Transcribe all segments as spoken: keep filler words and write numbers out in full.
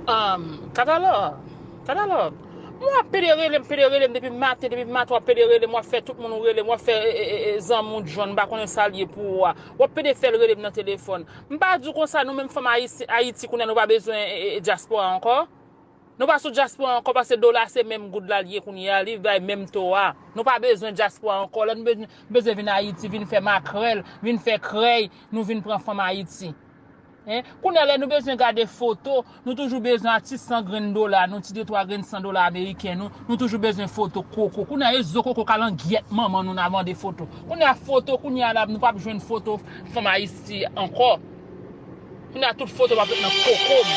Um, katalòg, katalòg. Mwen w ap pede rele m, pede rele m depi maten, depi maten w ap pede rele m, w ap fè tout moun ou rele m, w ap fè e, e, e, e, zanmi w John, m pa konnen sa l ye pou ou a. W ap pede fè l rele m nan telefòn. M pa di w konsa, nou menm fanm Ayiti, Ayiti kounye a nou pa bezwen e, e, e, dyaspora ankò. Nou pa sou dyaspora ankò paske dola se menm goud la l ye kounye a, li bay menm to a. Nou pa bezwen dyaspora ankò. Lè nou bezwen, bezwen vin Ayiti, vin fè makrèl, vin fè krèy, nou vin pran fanm Ayiti. Hein? Kounye a lè nou bezwen gade foto, nou toujou bezwen a ti san grenn dola, nou ti de twa grenn san dola ameriken nou, nou toujou bezwen foto koko. Kounye a e zo koko ka langyèt manman nou n a mande foto. Kounye a foto, kounye a la nou p ap jwenn foto fanm Ayiti ankò. Kounye a tout foto m ap met nan koko m.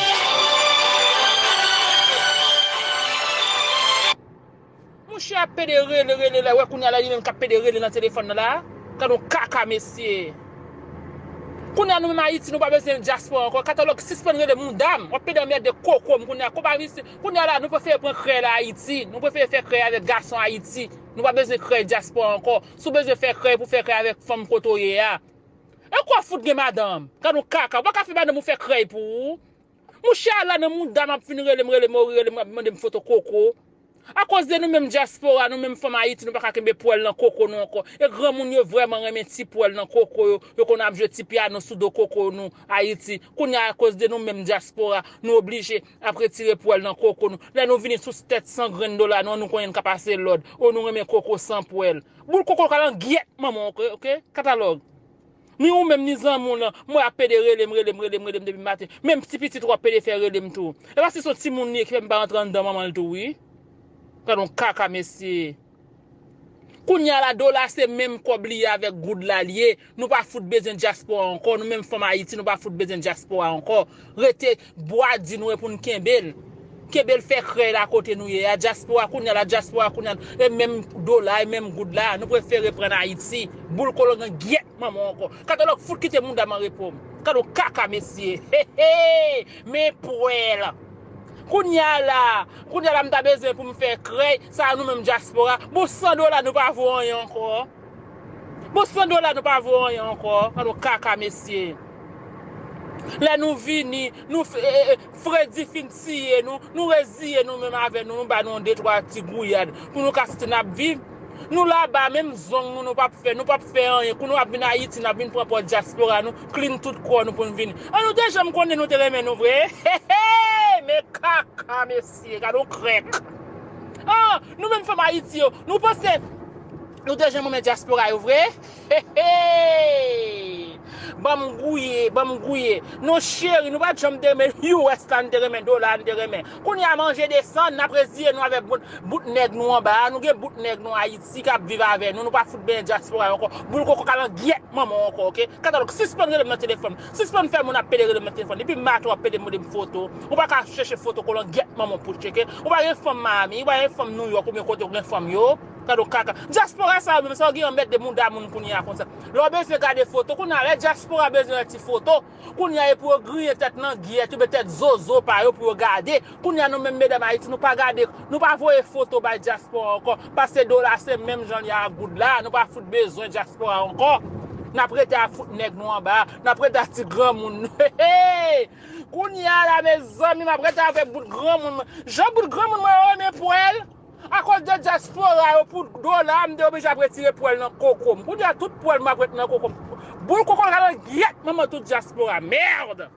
Mouche ap pede rele, rele la, wè kounye a la li menm k ap pede rele nan telefòn nan la. Gad yon kaka mesye. Kounye a nou menm Ayiti nou pa bezwen dyaspora ankò. Katalòg sispann rele mouda m. W ap pede anmède koko m kounye a. Konpa misye, kounye a la nou prefere pran krèy la Ayiti. Nou prefere fè krèy avèk gason Ayiti. Nou pa bezwen krèy dyaspora ankò. Si w bezwen fè krèy pou fè krèy avèk fanm kote w ye a. E kwa fout gen madanm? Gad yon kaka. Ou pa ka fè madanm ou fè krèy pou ou. Mouche a la nan mouda m ap fin rele m, rele m, rele m, ap mande m foto koko. Akoz de nou menm dyaspora, nou menm fanm Ayiti, nou pa ka kenbe pwèl nan koko nou ankò. E granmoun yo vrèman renmen ti pwèl nan koko yo, yo konn ap jwe ti pyano sou do koko nou, Ayiti. Kounye a, akoz de nou menm dyaspora, nou oblije ap retire pwèl nan koko nou. Lè nou vini sou tèt san grenn dola nou an, nou konnen n ka pase lòd. O nou renmen koko san pwèl. Boul koko ka langyèt manman w, oke, oke? Katalòg. Ni ou menm, ni zanmi w lan, m wè ap pede rele m, rele m, rele m, rele m depi maten. Menm ti pitit ou ap pede fè rele m tou. E pa si se yon timoun li ye ki fè m pa rantre anndan manman l tou, wi. Gad yon kaka, mesye. Kounye a la, dola se menm kòb li ye avèk goud la l ye. Nou pa fout bezwen dyaspora ankò. Nou menm fanm Ayiti, nou pa fout bezwen dyaspora ankò. Rete bwa di nou e pou n kenbe l. Kenbe l fè krèy la kote nou ye a. Dyaspora kounye a la, dyaspora kounye a, e menm dola, e menm goud la. Nou prefere pran Ayiti. Boul kolon gen gyèt manman w ankò. Katalòg fout kite mouda m an repo m. Gad yon kaka mesye. He, he! Men pwèl. Kounye a la, kounye a la m ta bezwen pou m fè krèy, sa a nou menm dyaspora. Bon san dola nou pa vo anyen ankò. Bon san dola nou pa vo anyen ankò. Gad yon kaka mesye. Lè nou vini, nou f-, e, e, e, fredi fin tiye nou, nou reziye nou menm avè nou, nou ba nou yon de twa ti gouyad pou nou ka soti n ap viv. Nou laba, menm zong nou, nou p ap fè, nou p ap fè anyen. Kou nou ap vin Ayiti, n ap vin pran pò dyaspora nou, clean tout kò nou pou n vini. An nou te janm konnen nou te renmen nou vre? He, he! Men kaka, mesye, gad yon krèk. Ah, nou menm fanm Ayiti yo, nou panse nou te janm renmen dyaspora yo vre? He, he! Ban m gouye, ban m gouye. Non cheri, nou pa t janm te renmen U S la, n te renmen dola, n te renmen. Kounye a manje desann, n ap reziye nou avèk bout, bout nèg nou anba a. Nou gen bout nèg nou Ayiti k ap viv avè nou. Nou pa fout benyen dyaspora yo ankò. Boul koko ka langyèt manman w ankò, oke? Katalòg, sispann rele m nan telefòn. Sispann fè moun ap pede rele m nan telefòn. Depi maten w ap pede mande m foto. Ou pa ka chèche foto kolon gyèt manman w pou tcheke. Ou pa gen fanm Miami, ou pa gen fanm New York, oubyen kote w gen fanm yo. Gad yon kaka. Dyaspora sa yo menm, sa yo gen anmèt de mouda moun kounye a konsa. Lè w bezwen gade foto, kounye a lè dyaspora bezwen yon ti foto, kounye a e pou yo griyen tèt langyèt, oubyen tèt zozo pa yo pou yo gade. Kounye a nou menm medam Ayiti, nou pa gade, nou pa voye foto bay dyaspora ankò. Paske dola se menm jan li ak goud la, nou pa fout bezwen dyaspora ankò. N ap rete ap fout nèg nou anba, n ap rete ak ti granmoun nou. He, he! Kounye a la, mezanmi, m ap rete avèk bout granmoun mwen. Jan bout granmoun mwen yo renmen pwèl. Akoz de dyaspora yo pou dola, m te oblije ap retire pwèl nan koko m. Kounye a tout pwèl m ap ret nan koko m. Boul koko ka langyèt manman tout dyaspora. Merde!